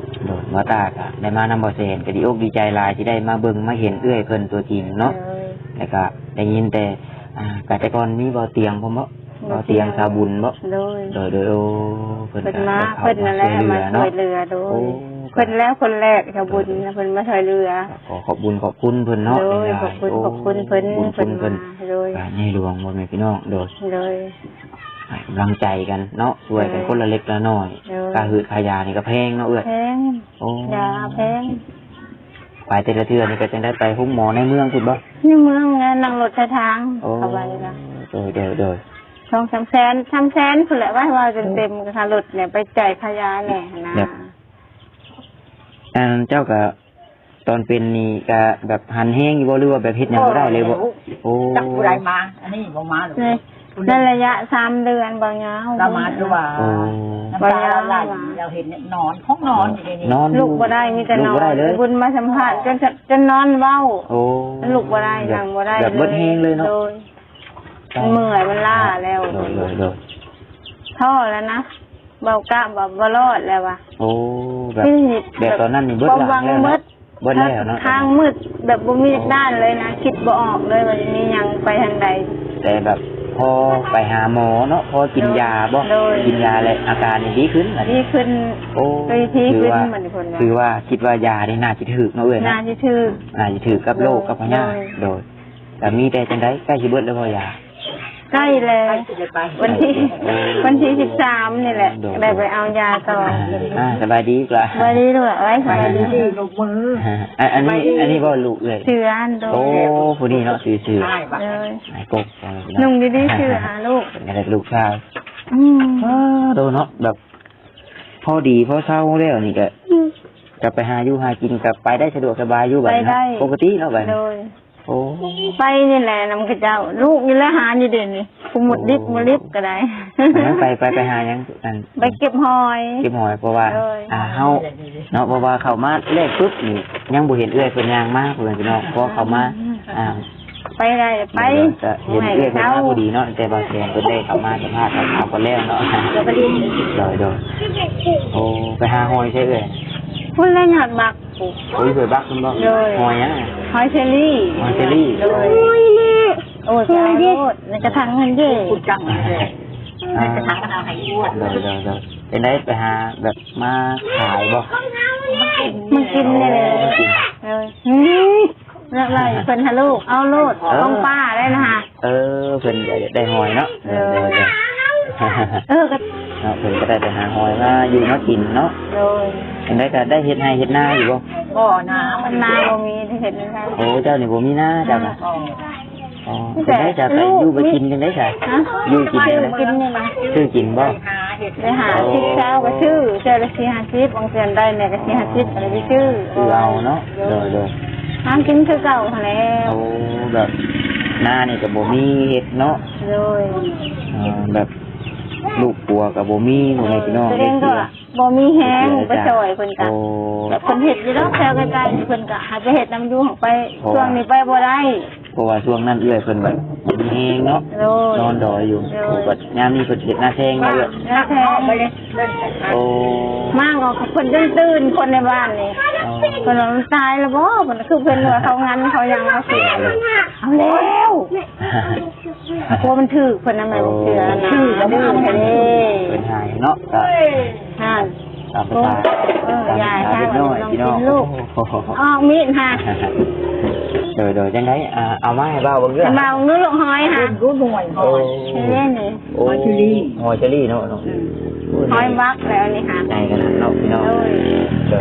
ໂດຍ ບ່າວຕ້າກໍໄດ້ມານຳບ່າວແສນ ກໍດີອົກດີໃຈຫຼາຍທີ່ໄດ້ມາເບິ່ງມາເຫັນເອື້ອຍເພິ່ນຕົວຈິງເນາະ. ໂດຍ ແລ້ວກໍໄດ້ຍິນແຕ່ ອ່າ ກໍແຕ່ກ່ອນມີບ່າວຕຽງພ້ອມບໍ່? ບ່າວຕຽງ ບ່າວຕຽງ ສາວບຸນບໍ່? ໂດຍ ໂດຍ ໂດຍ ໂອ້ ເພິ່ນ ເພິ່ນກໍ ມາ ເພິ່ນນັ້ນແຫຼະ ມາຊ່ວຍເຫຼືອ. ໂດຍ ໂອ້ ເພິ່ນແລ້ວຄົນແລກ ສາວບຸນ ໂດຍ ເພິ່ນມາຊ່ວຍເຫຼືອ. ຂໍຂອບບຸນຂອບຄຸນເພິ່ນເນາະ. ໂດຍ ຫຼາຍໆ ຂອບຄຸນ ໂອ້ ຂອບຄຸນເພິ່ນ ບຸນຄຸນເພິ່ນ ເພິ່ນມາ. ໂດຍ ກໍໃຫຍ່ຫຼວງ ພໍ່ແມ່ພີ່ນ້ອງ. ໂດຍ ໂດຍ ໃຫ້ກຳລັງໃຈກັນເນາະ ຊ່ວຍກັນ ໂດຍ ຄົນລະເລັກລະນ້ອຍ. ໂດຍ ຄ່າຫືດຄ່າຢານີ້ກໍແພງເນາະເອື້ອຍ. ແພງ. ໂອ້ ຢາແພງ. ໄປແຕ່ລະເທື່ອນີ້ກໍຈັ່ງໄດ້ໄປໂຮງໝໍໃນເມືອງພຸ້ນບໍ່? ໃນເມືອງແຫຼະ ນັ່ງລົດໄປທາງ. ໂອ້ ເຂົ້າໄປລະ. ໂດຍ ໂດຍ ໂດຍ ສອງສາມແສນ ສາມແສນພຸ້ນແຫຼະ ວ່າ ວ່າຈົນເຕັມຄ່າລົດແດ່ ໄປຈ່າຍຄ່າຢາແດ່ນະ. ແບບ ອັນເຈົ້າກໍ ຕອນເປັນນີ້ກໍແບບຫັນແຮງຢູ່ບໍ່ ຫຼືວ່າແບບເຮັດຫຍັງບໍ່ໄດ້ເລີຍບໍ່? ໂອ້ ຈັກຜູ້ໃດມາ ອັນນີ້ບໍ່ມາດອກ. ໃນ ໃນໄລຍະສາມເດືອນ ບໍ່ຍາວ ລະມາຄືວ່າ ໂອ້ ນ້ຳຕາໄຫຼ ລາວເຫັນນອນ ຂອງນອນຢູ່ໃນນີ້ ນອນ ລຸກບໍ່ໄດ້ ມີແຕ່ນອນ ລຸກບໍ່ໄດ້ເລີຍ ບຸນມາສຳພາດ ຈົນ ຈົນນອນເວົ້າ ໂອ້ ລຸກບໍ່ໄດ້ ແບບ ນັ່ງບໍ່ໄດ້ ແບບເບິດແຮງເລີຍເນາະ ໂດຍ ມັນເມື່ອຍ ມັນລ້າແລ້ວ ໂດຍ ໂດຍ ໂດຍ ທໍ້ແລ້ວນະ ເວົ້າກະວ່າບໍ່ລອດແລ້ວວ່າ ໂອ້ ແບບ ແບບຕອນນັ້ນນີ້ເບິດຫວັງແລ້ວເນາະ ເບິດແລ້ວເນາະ ທາງມືດ ແບບບໍ່ມີດ້ານເລີຍນະ ຄິດບໍ່ອອກເລີຍວ່າຈະມີຫຍັງໄປທາງໃດ ແຕ່ແບບພໍໄປຫາໝໍເນາະ ພໍກິນຢາບໍ ໂດຍ ກິນຢາແລ້ວອາການນີ້ດີຂຶ້ນ ດີຂຶ້ນ ໂອ້ ດີຂຶ້ນ ຖືວ່າຄິດວ່າຢານີ້ໜ້າຊິຖືກເນາະເອື້ອຍເນາະ ໜ້າຊິຖືກ ໜ້າຊິຖືກກັບໂລກກັບພະຍາດ ໂດຍ ໂດຍ ກະມີແຕ່ຈັ່ງໃດ ໃກ້ຊິເບິດແລ້ວບໍ່ຢາ ໃກ້ແລ້ວ ວັນທີ ວັນທີສິບສາມນີ້ແຫຼະ ໄດ້ໄປເອົາຢາຕໍ່ ອ່າ ສະບາຍດີລູກຫຼາ ສະບາຍດີລູກ ເອີຍ ສະບາຍດີ ອັນ ອັນນີ້ ອັນນີ້ບໍ່ລູກເອື້ອຍ ຊື່ອັນ ໂຕ ໂອ້ ຜູ້ນີ້ເນາະ ຊື່ ຊື່ ເອີຍ ອ້າຍກົກ ນຸ່ງດີໆ ຊື່ຫາລູກ ເປັນໄງລູກຊາຍ ອືມ ໂຕເນາະ ແບບ ພໍດີພໍເຊົາແລ້ວນີ້ກະ ກະໄປຫາຢູ່ຫາກິນ ກະໄປໄດ້ສະດວກສະບາຍຢູ່ ໄປໄດ້ ປົກກະຕິເນາະ ໄປ ໂດຍ ໂອ້ ໄປນີ້ແຫຼະນຳເຂົາເຈົ້າ ລູກນີ້ແຫຼະຫາຢູ່ເດນີ້ ຜູ້ໝົດດິບໝົດລິບກະໄດ້ ໄປ ໄປ ໄປຫາຫຍັງ ອັນ ໄປເກັບຫອຍ ເກັບຫອຍ ເພາະວ່າ ໂດຍ ອ່າ ເຮົາເນາະ ເພາະວ່າເຂົ້າມາແລກປຶບນີ້ ຍັງບໍ່ເຫັນເອື້ອຍເພິ່ນຍ່າງມາ ພໍ່ແມ່ພີ່ນ້ອງ ພໍເຂົ້າມາ ອ່າ ໄປໄດ້ໄປ ກະເຫັນເອື້ອຍເພິ່ນມາພໍດີເນາະ ແຕ່ວ່າແສງເພິ່ນໄດ້ເຂົ້າມາສຳພາດກັບເຮົາກ່ອນແລ້ວເນາະ ໂດຍ ໂດຍ ໂດຍ ໂອ້ ໄປຫາຫອຍໃສເອື້ອຍ ພຸ້ນແຫຼະຍອດບັກ ໂອ້ຍ ຫ້ວຍບັກພຸ້ນບໍ ໂດຍ ຫອຍຫຍັງ ຫອຍເຊີຣີ ຫອຍເຊີຣີ ໂດຍ ໂອ້ຍ ໄປເອົາໂລດ ໃນກະຖາງຫັ້ນເດ້ ອ່າ ໃນກະຖາງມັນເອົາໃຫ້ອວດ ໂດຍ ໂດຍ ໂດຍ ເປັນໃດໄປຫາແບບມາຂາຍບໍ ມາກິນນີ້ແຫຼະ ໂດຍ ນີ້ ເລືອກໄລ່ເພິ່ນຫາລູກ ເອົາໂລດ ເອີ ຂອງປ້າໄດ້ນະຫະ ເອີ ເພິ່ນກະໄດ້ຫອຍເນາະ ໂດຍ ໂດຍ ໂດຍ ເອີ ກະ ເນາະ ເພິ່ນກະໄດ້ໄປຫາຫອຍມາຢູ່ມາກິນເນາະ ໂດຍ ຈັ່ງໃດກະໄດ້ເຮັດໄຮ່ເຮັດນາຢູ່ບໍ່ ບໍ່ນາ ມັນນາບໍ່ມີ ຊິເຮັດແນວໃດ ໂອ້ ເຈົ້ານີ້ບໍ່ມີນາ ເຈົ້ານະ ອືມ ອໍ ເປັນໃດ ຈະໄປຢູ່ໄປກິນຈັ່ງໃດຊະ ຢູ່ກິນຈັ່ງໃດ ຊື້ກິນບໍ່ ໄດ້ຫ້າສິບ ຊາວກະຊື້ ເທື່ອລະສີ່ຫ້າສິບ ບາງເທື່ອໄດ້ແດ່ກະສີ່ຫ້າສິບ ກະໄດ້ໄປຊື້ ຊື້ເອົາເນາະ ໂດຍ ໂດຍ ຫາກິນຄືເກົ່າຫັ້ນແຫຼະ ໂອ້ ແບບນານີ້ກະບໍ່ມີເຮັດເນາະ ໂດຍ ເອີ ແບບລູກຜົວກະບໍ່ມີ ພໍ່ແມ່ພີ່ນ້ອງ ບໍ່ມີແຮງໄປຊ່ອຍເພິ່ນກະ ໂອ້ ແບບເພິ່ນເຮັດຢູ່ດອກແຖວໃກ້ໆ ເພິ່ນກະໃຫ້ໄປເຮັດນຳຢູ່ ໄປ ເພາະວ່າ ຊ່ວງນີ້ໄປບໍ່ໄດ້ ເພາະວ່າຊ່ວງນັ້ນເອື້ອຍເພິ່ນແບບບໍ່ມີແຮງເນາະ ໂດຍ ນອນດອຍຢູ່ ໂດຍ ບັດຍາມນີ້ເພິ່ນເຮັດນາແຊງເນາະ ນາແຊງ ໂອ້ ມາກໍເພິ່ນຈົນຕື່ນ ຄົນໃນບ້ານນີ້ ອໍ ເພິ່ນວ່າມັນຕາຍແລ້ວບໍ ເພິ່ນຄືເພິ່ນວ່າເຂົາງັນເຂົາຫຍັງ ເອົາແລ້ວ ເພາະມັນຖືກເພິ່ນນະ ແມ່ນບໍ່ເຊື່ອນະ ຖືກແລ້ວ ເພິ່ນໃຫ້ເນາະ ກະ ຫັ້ນ ຕາມພາສາ ເອີ ຕາມພາສາເດັກນ້ອຍພີ່ນ້ອງ ອອກມີດຫາ ໂດຍ ໂດຍ ຈັ່ງໃດ ອ່າ ເອົາມາໃຫ້ບ່າວເບິ່ງເດີ້ ບ່າວເບິ່ງລູກຫອຍຫາ ເບິ່ງດູ ຫອຍ ເອີ ນີ້ ໂອ້ ຫອຍເຊີຣີ ຫອຍເຊີຣີເນາະ ອືມ ຫອຍບັກແລ້ວນີ້ຫາ ໃຫຍ່ຂະໜາດເນາະພີ່ນ້ອງ ໂດຍ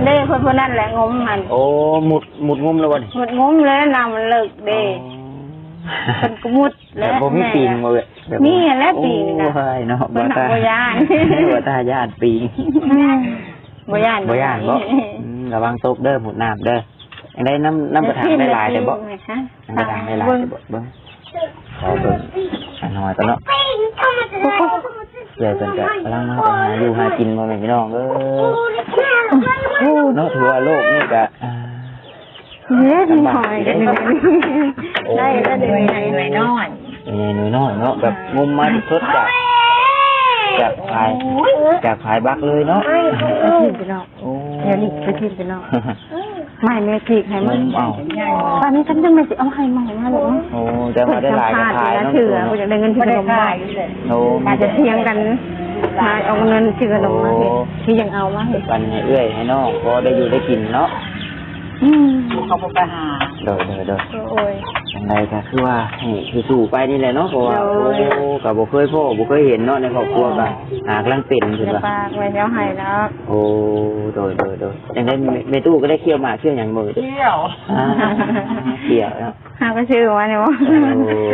ເດ້ ເພິ່ນຜູ້ນັ້ນແຫຼະງົມຫັ້ນ ໂອ້ ມຸດ ມຸດງົມແລ້ວບໍ່ນີ້ ມຸດງົມແລ້ວ ນ້ຳມັນເລິກເດ້ ອໍ ເພິ່ນກະມຸດ ແບບບໍ່ມີປີງບໍ່ເອື້ອຍ ແບບ ມີແຫຼະປີງນະ ໂອ້ຍເນາະ ເພິ່ນບໍ່ຢ້ານ ບໍ່ຕາຢ້ານປີງ ອືມ ບໍ່ຢ້ານ ບໍ່ຢ້ານບໍ ອືມ ລະວັງຕົກເດີ້ ມຸດນ້ຳເດີ້ ຈັ່ງໃດ ນ້ຳ ນ້ຳກະຖັງໄດ້ຫຼາຍແຕ່ບໍ ນ້ຳກະຖັງໄດ້ຫຼາຍແຕ່ບໍ ເບິ່ງ ຂໍເບິ່ງ ອັນນ້ອຍກ່ອນເນາະ ເອື້ອຍເພິ່ນກະກຳລັງມາຫາຢູ່ຫາກິນ ພໍ່ແມ່ພີ່ນ້ອງເອີຍ ໂອ້ ເນາະ ຖືວ່າໂລກນີ້ກະ ອ່າ ເຮັດຫອຍກັນ ໂອ້ ໄດ້ແລ້ວເດ ໜ່ວຍນ້ອຍ ໜ່ວຍນ້ອຍເນາະ ແບບງົມມາສົດໆ ຈາກ ຈາກຝາຍ ຈາກຝາຍບັກເລີຍເນາະ ໂອ້ ດຽວນີ້ໄປກິນກັນເນາະ ມາໃຫ້ແມ່ຊິກໃຫ້ມັນ ເອົາ ປານນີ້ຄັນຈັ່ງແມ່ຊິເອົາໃຫ້ໃໝ່ມາລູກ ໂອ້ ແຕ່ວ່າໄດ້ຫຼາຍກະຂາຍເນາະ ເທື່ອ ເພິ່ນຢາກໄດ້ເງິນຊື້ຂະໜົມ ໂອ້ ອາດຈະຖຽງກັນ ມາເອົາເງິນຊື້ຂະໜົມມາໃຫ້ ໂອ້ ທີ່ຍັງເອົາມາໃຫ້ ປັນໃຫ້ເອື້ອຍໃຫ້ນ້ອງ ພໍໄດ້ຢູ່ໄດ້ກິນເນາະ ອືມ ເຂົາບໍ່ໄປຫາ ໂດຍ ໂດຍ ໂດຍ ໂອ້ຍ ຈັ່ງໃດກະຄືວ່າໃຫ້ສູ້ໆໄປນີ້ແຫຼະເນາະ ເພາະວ່າ ໂດຍ ໂອ້ ກະບໍ່ເຄີຍພໍ້ບໍ່ເຄີຍເຫັນເນາະ ໃນຄອບຄົວກະ ອ່າ ຫາກຳລັງເປັນເພິ່ນວ່າ ລຳບາກແມ່ຊິເອົາໃຫ້ດອກ ໂອ້ ໂດຍ ໂດຍ ໂດຍ ຈັ່ງໃດແມ່ຕູ້ກະໄດ້ຂ້ຽວໝາກຂ້ຽວຫຍັງບໍ່ ຂ້ຽວ ອ່າ ຂ້ຽວເນາະ ເຮົາກະຊື້ມານີ້ບໍ່ ໂອ້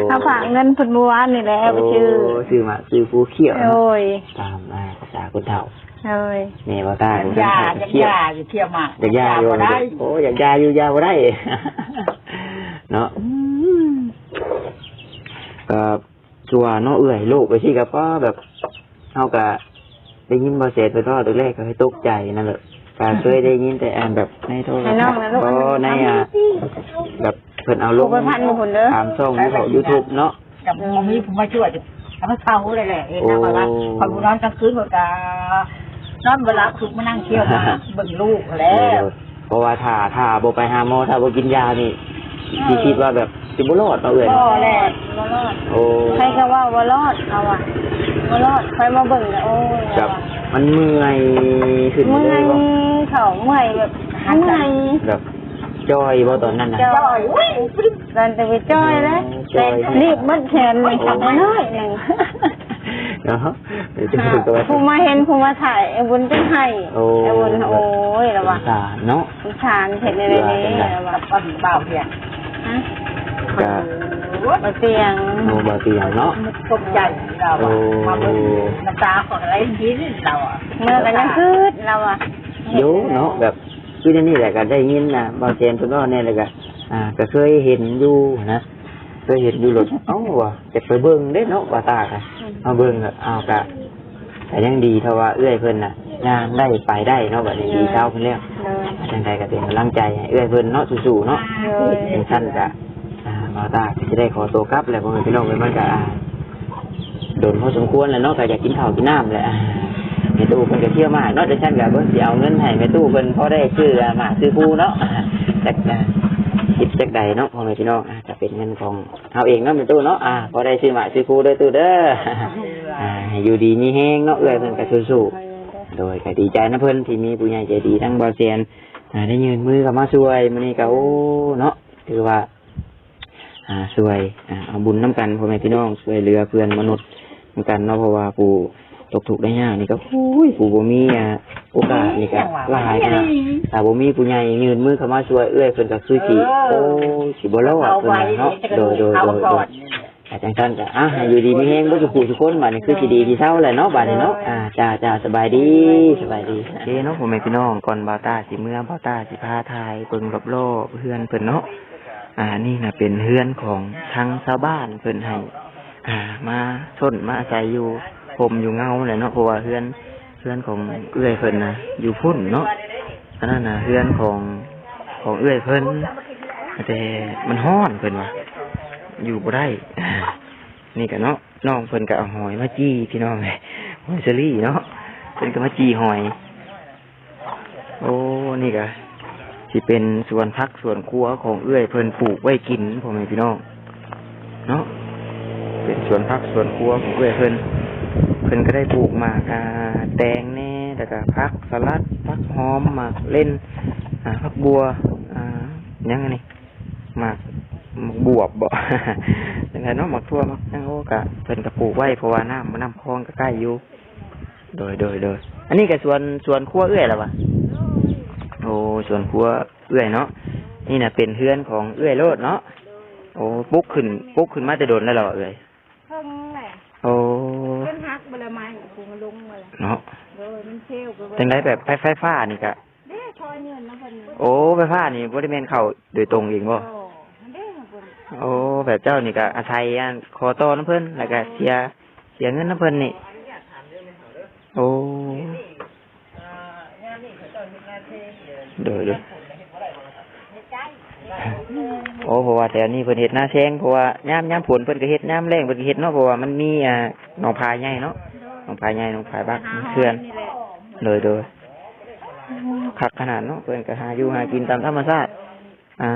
ເຮົາຝາກເງິນເພິ່ນມື້ວານນີ້ແຫຼະ ໄປຊື້ ໂອ້ ຊື້ໝາກຊື້ພູຂ້ຽວເນາະ ໂດຍ ຕາມ ອ່າ ພາສາຄົນເຖົ້າ ໂດຍ ແມ່ບໍ່ຕາ ຢາກຢາຢູ່ ຂ້ຽວໝາກ ຢາກຢາຢູ່ ຢາກຢາບໍ່ໄດ້ ໂອ້ ຢາກຢາຢູ່ຢາບໍ່ໄດ້ ເນາະ ອືມ ກະ ຄືວ່າເນາະເອື້ອຍ ໂລກໄປຊີ້ກະ ປ້າ ແບບ ເຮົາກະ ໄດ້ຍິນບໍ່ແສນເພິ່ນເວົ້າຕອນແລກກໍເລີຍຕົກໃຈນັ້ນແຫຼະ ກໍເຄີຍໄດ້ຍິນແຕ່ ອັນ ແບບໃນໂທລະທັດ ໃນນັ້ນແຫຼະ ບໍ່ ໃນ ອ່າ ແບບເພິ່ນເອົາລົງ ຜູ້ໄປພັນຢູ່ພຸ້ນເດີ ຕາມຊ່ອງ YouTube ເນາະ ກໍບໍ່ມີຜູ້ມາຊ່ວຍ ກໍມາເຊົາເລີຍແຫຼະ ເຫັນນະ ໂອ້ ຂ້ອຍວ່າ ຂ້ອຍບໍ່ນອນກາງຄືນ ຂ້ອຍກໍນອນບໍ່ຫຼັບ ລຸກມານັ່ງຄຽວ ມາເບິ່ງລູກຫັ້ນແຫຼະ ເອີ ເພາະວ່າຖ້າ ຖ້າບໍ່ໄປຫາໝໍ ຖ້າບໍ່ກິນຢານີ້ ອືມ ຊິຄິດວ່າແບບຊິບໍ່ລອດເນາະເອື້ອຍ ບໍ່ແຫຼະ ບໍ່ລອດ ໂອ້ ໃຜກໍເວົ້າບໍ່ລອດ ເຂົາວ່າບໍ່ລອດ ຂ້ອຍມາເບິ່ງແລ້ວ ໂອ້ຍ ແບບມັນເມື່ອຍຂຶ້ນເລີຍບໍ່ ເມື່ອຍ ເຂົາເມື່ອຍແບບ ເມື່ອຍ ແບບຈ່ອຍບໍ່ຕອນນັ້ນນະ ຈ່ອຍ ຕອນແຕ່ໄປຈ່ອຍແລ້ວ ໂອ້ ແຕ່ລີບເບິດແຂນນີ້ ນ້ອຍໜຶ່ງ ເນາະ ຜູ້ມາເຫັນ ຜູ້ມາຖ່າຍ ໄອ້ບຸນຈົນໄຫ້ ໂອ້ ໄອ້ບຸນ ໂອ້ຍ ລະວ່າ ສົງສານເນາະ ສົງສານ ເຮັດແນວໃດແດ່ ລະວ່າ ກັບບ່າວພຽງ ຮະ ກະ ບ່າວພຽງ ໂອ້ ບ່າວພຽງເນາະ ຕົກໃຈ ລະວ່າ ໂອ້ ມາເບິ່ງ ນ້ຳຕາຂອງໄຫຼກິນ ລະວ່າ ເມື່ອກໍຍັງຄຶດ ລະວ່າ ຢູ່ເນາະ ແບບ ຄືແນວນີ້ແຫຼະ ກໍໄດ້ຍິນນະ ບ່າວແສນເພິ່ນເວົ້າແດ່ ແລ້ວກໍ ອ່າ ກໍເຄີຍເຫັນຢູ່ນະ ເຄີຍເຫັນຢູ່ ໂລດ ເອົ້າ ວ່າ ຢາກໄປເບິ່ງເດ້ເນາະ ບ່າວຕາກະ ອືມ ມາເບິ່ງ ເອົາ ກະ ກະຍັງດີ ເທົ່າວ່າເອື້ອຍເພິ່ນນະ ຍ່າງໄດ້ໄປໄດ້ເນາະ ບັດນີ້ດີເຊົາຂຶ້ນແລ້ວ ໂດຍ ຈັ່ງໃດກໍເປັນກຳລັງໃຈໃຫ້ເອື້ອຍເພິ່ນເນາະ ສູ້ໆເນາະ ໂດຍ ຈັ່ງຊັ້ນກະ ອ່າ ບ່າວຕາກໍຊິໄດ້ຂໍຕົວກັບແຫຼະ ພໍ່ແມ່ພີ່ນ້ອງເອີຍ ມັນກະ ອ່າ ດົນພໍສົມຄວນແລ້ວເນາະ ກໍຢາກກິນເຂົ້າກິນນ້ຳແຫຼະ ແມ່ຕູ້ເພິ່ນກໍເຊຍມາກເນາະ ຈັ່ງຊັ້ນກໍເບິ່ງຊິເອົາເງິນໃຫ້ແມ່ຕູ້ເພິ່ນພໍໄດ້ຊື້ໝາກຊື້ພູເນາະ ຈັກ ອ່າ ຄິດຈັກໃດເນາະ ພໍ່ແມ່ພີ່ນ້ອງ ອ່າ ກໍເປັນເງິນຂອງເຮົາເອງເນາະແມ່ຕູ້ເນາະ ອ່າ ພໍໄດ້ຊື້ໝາກຊື້ພູເດີຕູ້ເດີ ອ່າ ໃຫ້ຢູ່ດີມີແຮງເນາະ ເອື້ອຍເພິ່ນກໍສູ້ໆ ໂດຍ ກໍດີໃຈນຳເພິ່ນທີ່ມີຜູ້ໃຫຍ່ໃຈດີທັງບ່າວແສນ ອ່າ ໄດ້ຍື່ນມືເຂົ້າມາຊ່ວຍ ມື້ນີ້ກໍ ໂອ້ ເນາະ ຖືວ່າ ອ່າ ຊ່ວຍ ອ່າ ເອົາບຸນນຳກັນ ພໍ່ແມ່ພີ່ນ້ອງ ຊ່ວຍເຫຼືອເພື່ອນມະນຸດນຳກັນເນາະ ເພາະວ່າຜູ້ຕົກທຸກໄດ້ຍາກນີ້ກໍ ໂອ້ຍ ຜູ້ບໍ່ມີ ອ່າ ໂອກາດນີ້ກໍຫຼາຍຂະໜາດ ຖ້າບໍ່ມີຜູ້ໃຫຍ່ຍື່ນມືເຂົ້າມາຊ່ວຍ ເອື້ອຍເພິ່ນກໍຄືຊິ ເອີ ໂອ້ຍ ຊິບໍ່ລອດເພິ່ນວ່າເນາະ ໂດຍ ໂດຍ ໂດຍ ໂດຍ ອ່າ ຈັ່ງຊັ້ນກໍ ອ່າ ໃຫ້ຢູ່ດີມີແຮງເບິດທຸກຜູ້ທຸກຄົນ ບາດນີ້ຄືຊິດີຊິເຊົາແຫຼະເນາະ ບາດນີ້ເນາະ ໂດຍ ອ່າ ຈ້າ ຈ້າ ສະບາຍດີ ສະບາຍດີ ໂອເຄເນາະ ພໍ່ແມ່ພີ່ນ້ອງ ກ່ອນບ່າວຕາຊິເມືອ ບ່າວຕາຊິພາຖ່າຍເບິ່ງລອບໆເຮືອນເພິ່ນເນາະ ອ່າ ນີ້ນະເປັນເຮືອນຂອງທາງຊາວບ້ານເພິ່ນໃຫ້ ອ່າ ມາຊົນມາອາໄສຢູ່ຮົ່ມຢູ່ເງົາແຫຼະເນາະ ເພາະວ່າເຮືອນ ເຮືອນຂອງເອື້ອຍເພິ່ນນະຢູ່ພຸ້ນເນາະ ອັນນັ້ນນະເຮືອນຂອງ ຂອງເອື້ອຍເພິ່ນ ແຕ່ມັນຮ້ອນເພິ່ນວ່າ ຢູ່ບໍ່ໄດ້ ນີ້ກະເນາະ ນ້ອງເພິ່ນກະເອົາຫອຍມາຈີ່ພີ່ນ້ອງເອີຍ ຫອຍເຊີຣີເນາະ ເພິ່ນກະມາຈີ່ຫອຍ ໂອ້ ນີ້ກະຊິເປັນສວນຜັກສວນຄົວຂອງເອື້ອຍເພິ່ນປູກໄວ້ກິນ ພໍ່ແມ່ພີ່ນ້ອງ ເນາະ ເປັນສວນຜັກສວນຄົວຂອງເອື້ອຍເພິ່ນ ເພິ່ນກໍໄດ້ປູກໝາກ ອ່າ ແຕງແດ່ ແລ້ວກໍຜັກສະຫຼັດ ຜັກຫອມ ໝາກເລັ່ນ ອ່າ ຜັກບົ່ວ ອ່າ ຫຍັງອັນນີ້ ໝາກ ໝາກບວບບໍ ຈັ່ງໃດເນາະ ໝາກຖົ່ວ ໝາກຫຍັງ ໂອ້ ກະເພິ່ນກະປູກໄວ້ ເພາະວ່ານ້ຳ ນ້ຳຄອງກະໃກ້ຢູ່ ໂດຍ ໂດຍ ໂດຍ ອັນນີ້ກະສວນ ສວນຄົວເອື້ອຍລະຫວາ ໂອ້ ສວນຄົວ ເອື້ອຍເນາະ ນີ້ນະເປັນເຮືອນຂອງເອື້ອຍໂລດເນາະ ໂອ້ ປຸກຂຶ້ນ ປຸກຂຶ້ນມາແຕ່ດົນແລ້ວລະຫວາເອື້ອຍ ເພິ່ງແຫຼະ ໂອ້ ຈົນຫັກເບິດລະໄມ້ ປູນລົງມາແລ້ວ ເນາະ ໂດຍ ມັນເຊວໄປເບິດ ຈັ່ງໃດແບບໄຟ ໄຟຟ້ານີ້ກະ ເດ້ ຂໍຢືມນຳເພິ່ນ ໂອ້ ໄຟຟ້ານີ້ບໍ່ໄດ້ແມ່ນເຂົ້າໂດຍຕົງເອງບໍ່ ບໍ່ ເດ້ ເພິ່ນ ໂອ້ ແບບເຈົ້ານີ້ກະອາໄສ ອັນ ຂໍຕໍ່ນຳເພິ່ນ ແລ້ວກະເສຍ ເສຍເງິນນຳເພິ່ນນີ້ ໂອ້ ໂດຍ ໂດຍ ໂອ້ ເພາະວ່າແຖວນີ້ເພິ່ນເຮັດນາແຊງ ເພາະວ່າຍາມ ຍາມຝົນເພິ່ນກໍເຮັດ ຍາມແລ້ງເພິ່ນກໍເຮັດເນາະ ເພາະວ່າມັນມີ ອ່າ ໜອງຜາຍໃຫຍ່ເນາະ ໜອງຜາຍໃຫຍ່ ໜອງຜາຍບັກ ເຂື່ອນ ໂດຍ ໂດຍ ຄັກຂະໜາດເນາະ ເພິ່ນກໍຫາຢູ່ຫາກິນຕາມທຳມະຊາດ ອ່າ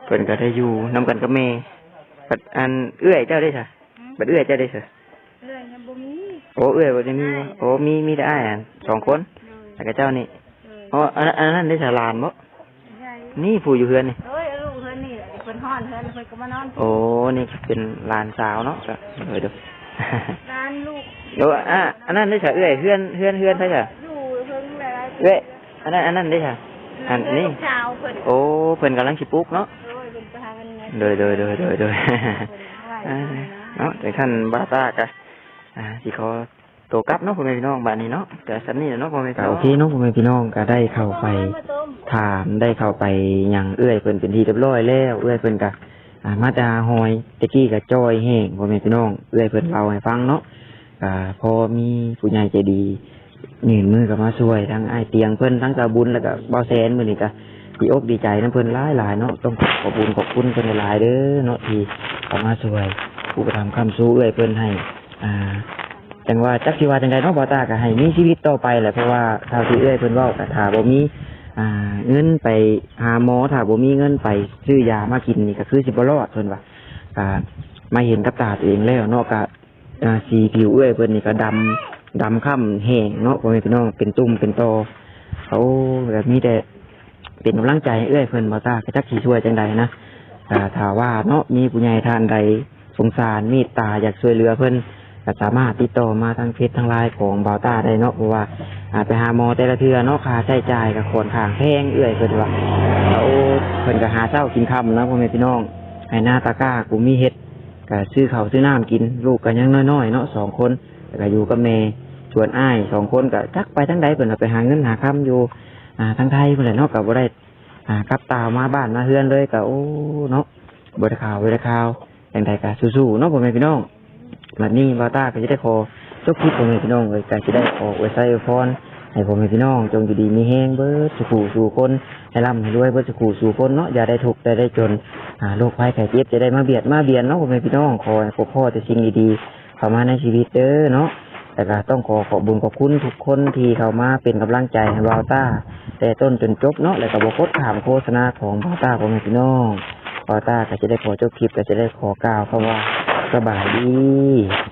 ເພິ່ນກໍໄດ້ຢູ່ນຳກັນກັບແມ່ ບັດ ອັນ ເອື້ອຍເຈົ້າເດ້ຊະ ຫືມ ບັດເອື້ອຍເຈົ້າເດ້ຊະ ເອື້ອຍຍັງບໍ່ມີ ໂອ້ ເອື້ອຍບໍ່ໄດ້ມີ ໂອ້ ມີ ມີແຕ່ອ້າຍ ອັນ ສອງຄົນ ໂດຍ ແລ້ວກໍເຈົ້ານີ້ ໂດຍ ໂອ້ ອັນ ອັນນັ້ນເດ້ຊະ ຫຼານບໍ ໃຊ່ ນີ້ຜູ້ຢູ່ເຮືອນນີ້ ໂດຍ ລູກເຮືອນນີ້ ເພິ່ນຮ້ອນເຮືອນ ເພິ່ນກໍມານອນ ໂອ້ ນີ້ເປັນຫຼານສາວເນາະ ກໍ ໂດຍ ໂດຍ ຫຼານລູກ ໂອ້ ອາ ອັນນັ້ນເດ້ຊະເອື້ອຍ ເຮືອນ ເຮືອນ ເຮືອນໃຜຊະ ຢູ່ເທິງຫຼາຍໆ ເອື້ອຍ ອັນນັ້ນ ອັນນັ້ນເດ້ຊະ ອັນນີ້ ສາວເພິ່ນ ໂອ້ ເພິ່ນກຳລັງຊິປຸກເນາະ ໂດຍ ເພິ່ນໄປຫາເງິນ ໂດຍ ໂດຍ ໂດຍ ໂດຍ ເພິ່ນວ່າ ອ່າ ເນາະ ຈັ່ງຊັ້ນບ່າວຕາກະ ອ່າ ຊິຂໍໂຕກັບເນາະ ພໍ່ແມ່ພີ່ນ້ອງ ບາດນີ້ເນາະ ກະສ່ຳນີ້ແຫຼະເນາະ ພໍ່ແມ່ພີ່ນ້ອງ ໂອເຄເນາະ ພໍ່ແມ່ພີ່ນ້ອງ ກະໄດ້ເຂົ້າໄປຖາມ ໄດ້ເຂົ້າໄປຫຍັງເອື້ອຍເພິ່ນເປັນທີ່ຮຽບຮ້ອຍແລ້ວ ເອື້ອຍເພິ່ນກະ ອ່າ ມາແຕ່ຫາຫອຍ ແຕ່ກີ້ກະຈ່ອຍແຮງ ພໍ່ແມ່ພີ່ນ້ອງ ເອື້ອຍເພິ່ນເລົ່າໃຫ້ຟັງເນາະ ກະພໍມີຜູ້ໃຫຍ່ໃຈດີຍື່ນມືເຂົ້າມາຊ່ວຍ ທັງອ້າຍຕຽງເພິ່ນ ທັງສາວບຸນ ແລ້ວກະບ່າວແສນ ມື້ນີ້ກະດີອົກດີໃຈນຳເພິ່ນຫຼາຍໆເນາະ. ຕ້ອງຂອບບຸນຂອບຄຸນເພິ່ນຫຼາຍໆເດີເນາະ ທີ່ເຂົ້າມາຊ່ວຍອຸປະຖຳຄ້ຳຊູເອື້ອຍເພິ່ນໃຫ້ ອ່າ ຈັ່ງວ່າຈັກຊິວ່າຈັ່ງໃດເນາະ ບ່າວຕ້າກະໃຫ້ມີຊີວິດຕໍ່ໄປແຫຼະ ເພາະວ່າເທົ່າທີ່ເອື້ອຍເພິ່ນເວົ້າ ກະຖ້າບໍ່ມີ ອ່າ ເງິນໄປຫາໝໍ ຖ້າບໍ່ມີເງິນໄປຊື້ຢາມາກິນນີ້ ກະຄືຊິບໍ່ລອດເພິ່ນວ່າ. ກະມາເຫັນກັບຕາຕົວເອງແລ້ວເນາະ ກະ ອ່າ ສີຜິວເອື້ອຍເພິ່ນນີ້ກະດຳ ດຳຄ້ຳແຫ້ງເນາະ ພໍ່ແມ່ພີ່ນ້ອງ ເປັນຕຸ່ມເປັນຕໍ່. ໂອ້ ກະມີແຕ່ເປັນກຳລັງໃຈໃຫ້ເອື້ອຍເພິ່ນ ບ່າວຕ້າກະຈັກຊິຊ່ວຍຈັ່ງໃດນະ. ກະຖ້າວ່າເນາະ ມີຜູ້ໃຫຍ່ທ່ານໃດ ສົງສານເມດຕາຢາກຊ່ວຍເຫຼືອເພິ່ນ ກະສາມາດຕິດຕໍ່ມາທາງເຟສທາງລາຍຂອງບ່າວຕ້າໄດ້ເນາະ ເພາະວ່າ ອ່າ ໄປຫາໝໍແຕ່ລະເທື່ອເນາະ ຄ່າໃຊ້ຈ່າຍກະຂ້ອນຂ້າງແພງ ເອື້ອຍເພິ່ນວ່າ. ໂອ້ ເພິ່ນກະຫາເຊົ້າກິນຄ່ຳນະ ພໍ່ແມ່ພີ່ນ້ອງ ໄຮ່ນາຕາກ້າບໍ່ມີເຮັດ ກະຊື້ເຂົ້າຊື້ນ້ຳກິນ ລູກກະຍັງນ້ອຍໆເນາະ ສອງຄົນ ແລ້ວກະຢູ່ກັບແມ່ ສ່ວນອ້າຍສອງຄົນກະຈັກໄປທາງໃດ ເພິ່ນວ່າໄປຫາເງິນຫາຄຳຢູ່ ອ່າ ທາງໄທພຸ້ນແຫຼະເນາະ ກະບໍ່ໄດ້ ອ່າ ກັບຕາມາບ້ານມາເຮືອນເລີຍ ກະ ໂອ້ ເນາະ ບໍ່ໄດ້ຂ່າວ ບໍ່ໄດ້ຂ່າວ. ຈັ່ງໃດກະສູ້ໆເນາະ ພໍ່ແມ່ພີ່ນ້ອງ. ບັດນີ້ບ່າວຕ້າກະຊິໄດ້ຂໍຈົບຄລິບ ພໍ່ແມ່ພີ່ນ້ອງເອີຍ ກະຊິໄດ້ຂໍອວຍໄຊອວຍພອນໃຫ້ພໍ່ແມ່ພີ່ນ້ອງ ຈົ່ງຢູ່ດີມີແຮງເບິດສູ່ຜູ້ສູ່ຄົນ ໃຫ້ລ່ຳໃຫ້ລວຍເບິດສູ່ຜູ້ສູ່ຄົນເນາະ ຢ່າໄດ້ທຸກ ຢ່າໄດ້ຈົນ ອ່າ ໂລກໄພໄຂ້ເຈັບ ຢ່າໄດ້ມາບຽດມາບຽນເນາະ ພໍ່ແມ່ພີ່ນ້ອງ. ຂໍໃຫ້ພົບພໍ້ແຕ່ສິ່ງດີໆ ເຂົ້າມາໃນຊີວິດເດີເນາະ. ແລ້ວກະຕ້ອງຂໍຂອບບຸນຂອບຄຸນທຸກຄົນທີ່ເຂົ້າມາເປັນກຳລັງໃຈໃຫ້ບ່າວຕ້າ ແຕ່ຕົ້ນຈົນຈົບເນາະ ແລ້ວກະບໍ່ກົດຂ້າມໂຄສະນາຂອງບ່າວຕ້າ ພໍ່ແມ່ພີ່ນ້ອງ. ບ່າວຕ້າກະຊິໄດ້ຂໍຈົບຄລິບ ກະຊິໄດ້ຂໍກ່າວຄຳວ່າ ສະບາຍດີ.